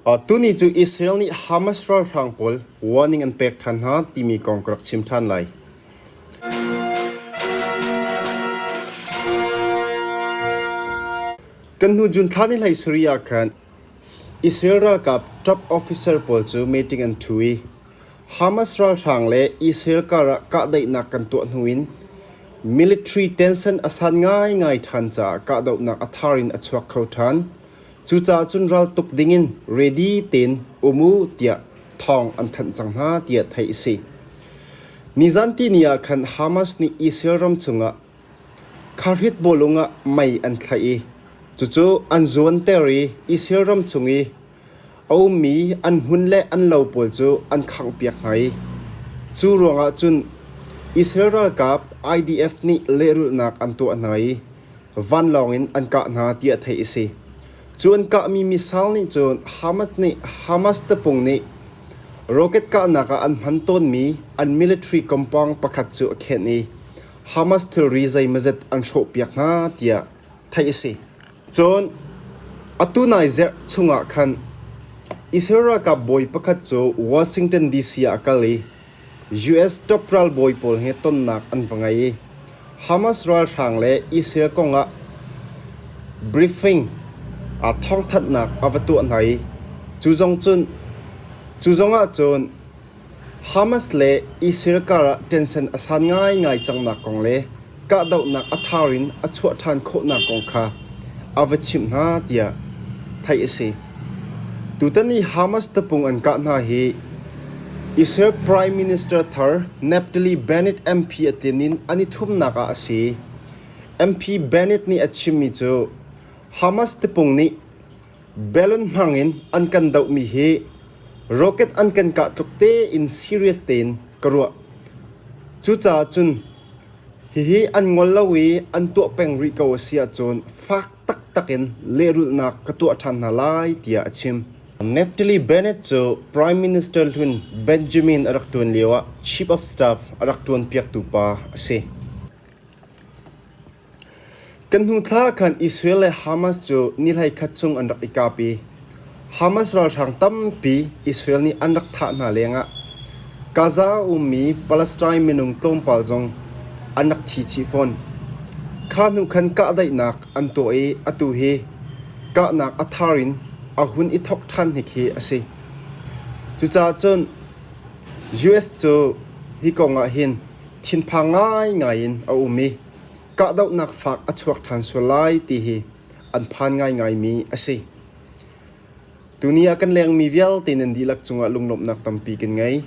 Tuni cu Israel nih Hamas ralhrang pawl warning an pek ṭhan hna timi kong ka rak chim ṭhan lai. Kan hnu June thla ni hlei sarih ah khan Israel ralkap top officer pawl cu meeting an ṭhu i Hamas ralhrang le Israel karah kahdaihnak kan tuah hnu in military tension a san ngaingai ṭhan caah kahdohnak a thar in a chuak kho ṭhan. Cucaah cun raltuk dingin ready tein um u tiah thawng an thanh cang hna tiah theih a si. Nizan tihni ah khan Hamas nih Israel ram chungah khahrit bawlung ah mei an thlaih i cucu an zuanter i Israel ram chung i a ummi an hmun le an lo pawl cu an khanghpiak hna i cu ruangah cun Israel ralkap IDF nih lehrulhnak an tuah hna i vanlawng in an kah hna tiah theih a si. Cu an kahmi missile nih cun Hamas nih Hamas tapung nih rocket kahnak ah an hman tawnmi an military compound pakhat cu a khenh i Hamas thilri zeimawzet an hrawhpiak hna tiah theih a si. Cun atu nai zarh chungah khan Israel ralkap bawi pakhat cu Washington DC ah a kal i US top ralbawi pawl he tonnak an va ngei i Hamas ralhrang le Israel kongah briefing thawngthanhnak a va tuah hna i cu zong cun cu zongah cun Hamas le Israel karah tension a san ngaingai cangnak kong le kahdohnak a thar in a chuah ṭhan khawhnak kong kha a va chimh hna tiah theih a si. Tutan i Hamas tapung an kah hna hi Israel Prime Minister thar Naftali Bennett MP a tlin in an i thumnak ah a si. MP Bennett nih a chimmi cu Hamas tapung nih Balloon hmang in an kan dohmi hi rocket an kan kah tluk tein serious tein ka ruah. Cucaah cun hihi an ngol lo i an tuah peng rih ko a si ahcun fak taktak in lehrulhnak ka tuah ṭhan hna lai tiah a chim. Naftali Bennett cu Prime Minister hlun Benjamin a rak ṭuan lioah Chief of Staff a rak ṭuanpiaktu pa a si. Kan hnu thla khan Israel le Hamas cu ni hleikhat chung an rak i kap i Hamas ralhrang tampi Israel nih an rak thah hna lengah Gaza a ummi Palestine minung tlawmpal zong an rak thi chih fawn. Kha hnu khan kahdaihnak an tuah i atu hi kahnak a thar in a hun i thawk ṭhan hnik hi a si. Cucaah cun US cu hi kong ah hin thinphang ngaingai in a um i kahdohnak fak a chuak ṭhan sual lai ti hi an phan ngaingaimi a si. Tuni ah kan lengmi vialte nan dihlak cungah lunglawmhnak tampi kan ngei.